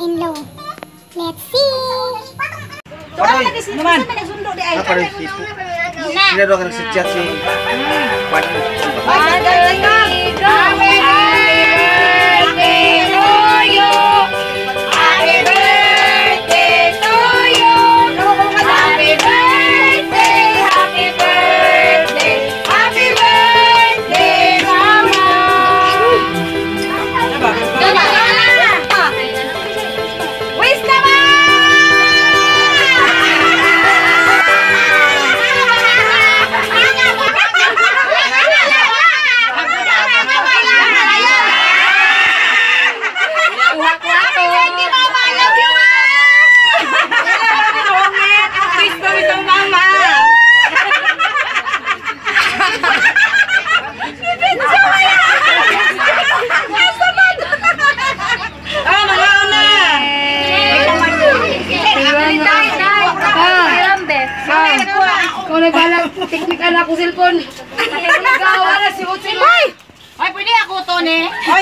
mama-in-law. Let's see! Padoy. Naman. Ah, padoy. Sila doon ka nagsi-chat si Juan. Happy birthday to you. Happy birthday to you. Happy birthday, happy birthday, happy birthday, Mama. Wish naman! Happy birthday, Mama! I love you, Ma! Wish ko ito, Mama! Ah, mga una! Kung nagbalag, teknik anak ko cellphone. Nagawa na si Utsi. Ay, pwede ako to, ne? Ay,